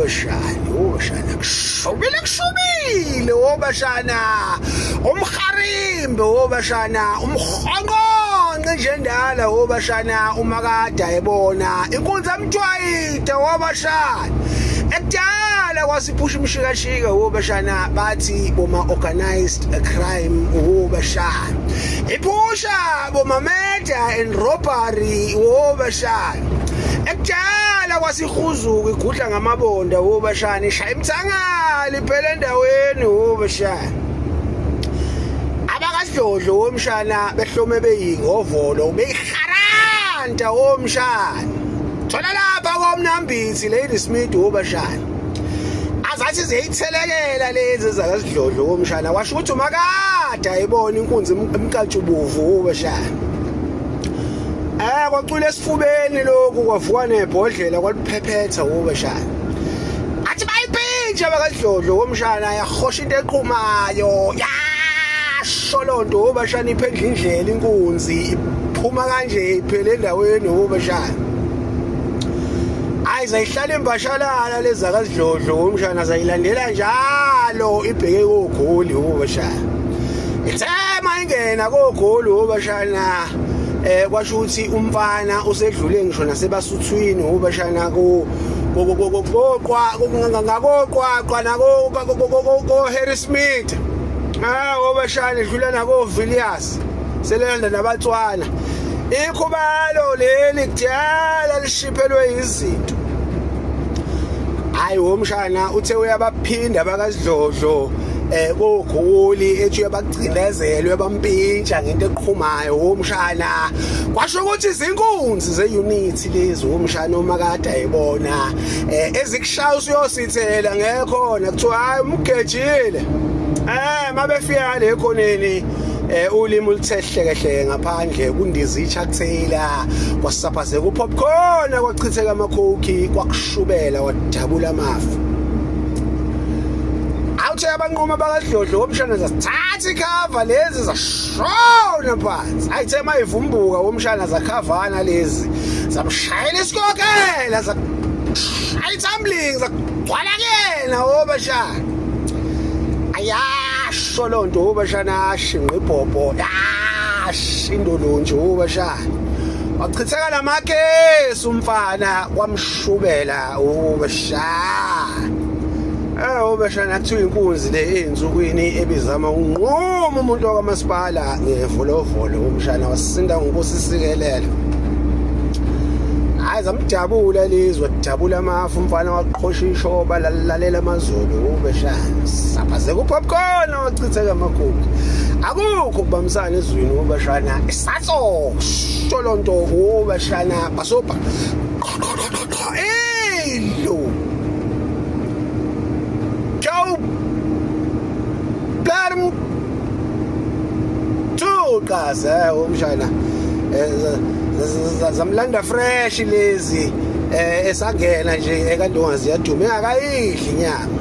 Wobashana, wobashana, kushubile, kushubile, wobashana, umharimbe, wobashana, umhonqonqe nje endala, wobashana, umakade ayebona inkunzi emjwayide, wobashana, ekudala kwasiphusha imshikashika, wobashana, bathi boma organized crime, wobashana, iphusha boma murder and robbery, wobashana, ekudala kwasihuzuka igudla ngamabonda, wobashana, ishaya imthangala iphela endaweni, wobashana, abakadlodlo, womshana, behlome beyingovolo beyiharanta, womshana, thola lapha komnambithi Lady Smith, wobashana, azathi ziyayithelekela lezi zakasidlodlo, womshana, kwasho ukuthi umakade ayibona inkunzi emkantshubomvu, wobashana. Kwacula esifubeni lokhu, kwavuka nebhodlela kwaliphephetha, wobashana, athi bayipintshe bakadlodlo, womshana, yahosha into eqhumayo, yasho lonto, wobashana, iphendla indlela inkunzi iphuma kanje iphele endaweni, wobashana. Hayi, zayihlala imbashalala lezi zakazidlodlo, womshana, zayilandela njalo ibheke kogoli, wobashana. Ithema ingena kogoli, wobashana, kwasho ukuthi umfana usedlule ngisho nasebasuthwini, wobashana, ku koqwa ngakoqwaqwa nako ko Harry Smith, wobashana, idlula nako Villiers, selelanda nabatswana. Ikhubalo leli kudala lishiphelwe izinto. Hayi, womshana, uthe uyabaphinda bakazidlodlo kogoli, ethi uyabagcinezela, uyabampintsha ngento eqhumayo, womshana, kwasho ukuthi izinkunzi zeunit lezi, womshana, uma kade ayibona ezikushaya usuyosithela ngekhona, kuthiwa hayi, umgejile. Mabefika le khoneni, ulimi oluthehlekehleke ngaphandle, kundiza ichathela, kwasaphazeka upopcorn, kwachitheka amakhokhi, kwakushubela, wadabula amafu. Awuthe abanquma bakadlodlo, womshana, zasithatha ikhava lezi, zashona phansi. Ayithe mayivumbuka, womshana, zakhavana lezi, zamshayela isikokela, zashaya itumbling, zagcwala kuyena, wobashana. Ayasho lonto, wobashana, ashinqa ibhobho, yash indolonje, wobashana, wachitheka lamakesi umfana, kwamshubela, wobashana. Wobashana, kuthiwa inkunzi le eyinsukwini ebizama unquma umuntu wakamasipala ngevolovolo, umshana, wasinda ngonkosi isikelela. Hayi, zamjabula lizwe, jabula amafu umfana, waqhosha ishoba lalalela amazulu, ubeshana, saphazeka upopcorn, wachitheka amakhukhi. Akukho ukubambisana ezwini, ubeshana, isatso sholonto, ubeshana, basopa elo Joe Blarm Thuqaze, umshana, zamlanda fresh lezi, esangena nje ekandonga, ziyaduma engakayidli inyama.